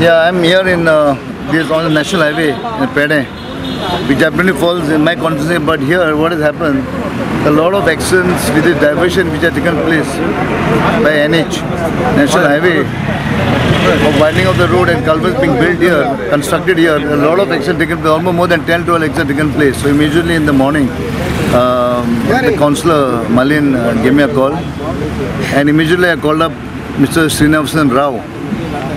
Yeah, I'm here in this on the national highway in Pedem, which definitely falls in my constituency. But here, what has happened? A lot of accidents with the diversion which have taken place by NH, National Highway, for widening of the road and culverts being built here, constructed here. A lot of accidents taken place, almost more than 10-12 accidents taken place. So immediately in the morning, the councillor Malin gave me a call, and immediately I called up Mr. Srinivasan Rao.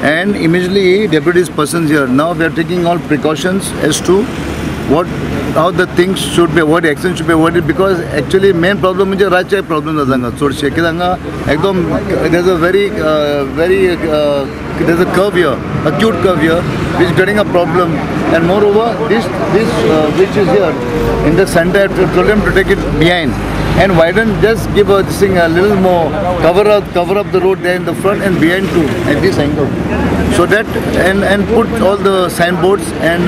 And immediately deputies persons here. Now we are taking all precautions as to what, how the things should be avoided, accidents should be avoided, because actually main problem म्हणजे रातचे problem जाता हांगा चडशे कित्याक हांगा एकदम there's a very there's a curve here, acute curve here, which is getting a problem. And moreover, this which is here in the center, I told them to take it behind and widen, just give a, this thing a little more, cover up the road there in the front and behind too, at this angle, so that and put all the signboards and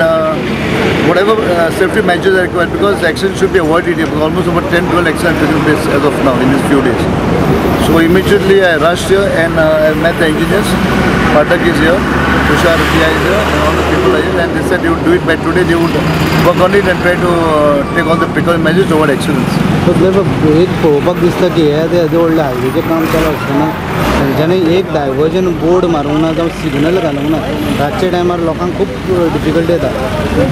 whatever safety measures are required, because accidents should be avoided here, because almost about 10-12 accidents taken place as of now in these few days. So immediately I rushed here and I met the engineers. Patak is here, Tushar Pia is here, and all the people are here, and they said they would do it by today. They would work on it and try to take all the precautionary measures to avoid accidents. एक पळोवपाक दिसता की हे ते येदे व्हडले हायवेचें काम चालू आसतना तेंच्यांनी एक डायवर्जन बोर्ड मारूंक ना जावं सिग्नल घालूंक ना. रातच्या टायमार लोकांक खूब डिफिकल्टी येता.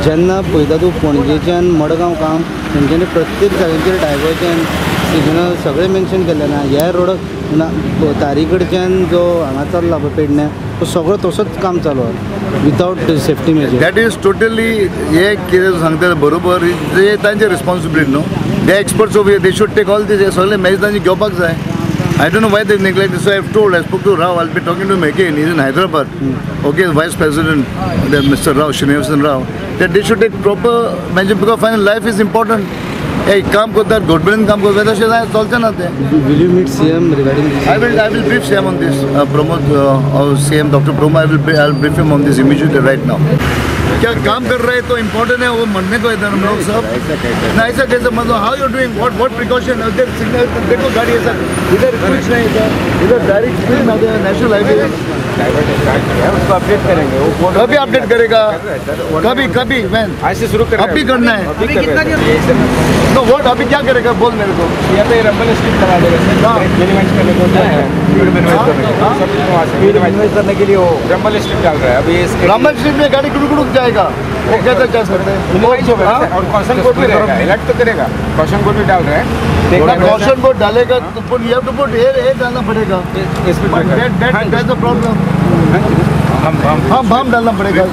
जेन्ना पळयता तूं पणजेच्यान मडगांव काम तेंच्यांनी प्रत्येक जाग्यांचेर डायवर्जन सिग्नल सगळें मेन्शन केल्लें ना. ह्या रोडाक ना तारी कडच्यान जो हांगा चल्ला पळय पेडण्यां तो सगळो तसोच काम चालू आसा without safety measure. That is totally हे कितें सांगता बरोबर, ते तांचे रिस्पॉन्सिबिलिटी न्हू. They experts over here, they should take all this, सगळे measures तांचे घेवपाक जाय. I don't know why they neglect this. So I have told, I spoke to Rao, I'll be talking to him again. He's in Hyderabad. Okay, Vice President, Mr. Rao, Srinivasan Rao, that they should take proper measures, because final life is important. Hey, काम करतात, government काम करतात, तशें चलचें ना तें. Will you meet CM regarding this? I will brief CM on this. Pramod, CM Dr. Pramod, I will brief him on this immediately right now. क्या काम कर रहे हैं तो इम्पोर्टेंट है, वो मरने को इधर हम लोग सब ना ऐसा कैसे, मतलब how you doing, what what precaution. Signal देखो, गाड़ी ऐसा इधर कुछ नहीं था, इधर डायरेक्ट स्पीड में नेशनल हाईवे उसको अपडेट करेंगे. वो कभी अपडेट करेगा, कभी कभी वैन ऐसे शुरू कर अभी करना है तो what अभी क्या करेगा बोल मेरे को. यहाँ पे रंबल स्ट्रीट लगा देगा सर, मिनिमाइज करने को, स्पीड मिनिमाइज करने के लिए वो रंबल स्ट्रीट डाल रहा है. अभी रंबल स्ट्रीट में गाड़ी गुड़गुड़ जाएगा, वो कैसे जा सकते हैं? मिनिमाइज होगा और कॉशन बोर्ड भी रहेगा, अलर्ट तो करेगा, कॉशन बोर्ड भी डाल रहे हैं. कॉशन बोर्ड डालेगा तो you have to put ये डालना पड़ेगा, that's the problem. हम डालना पड़ेगा.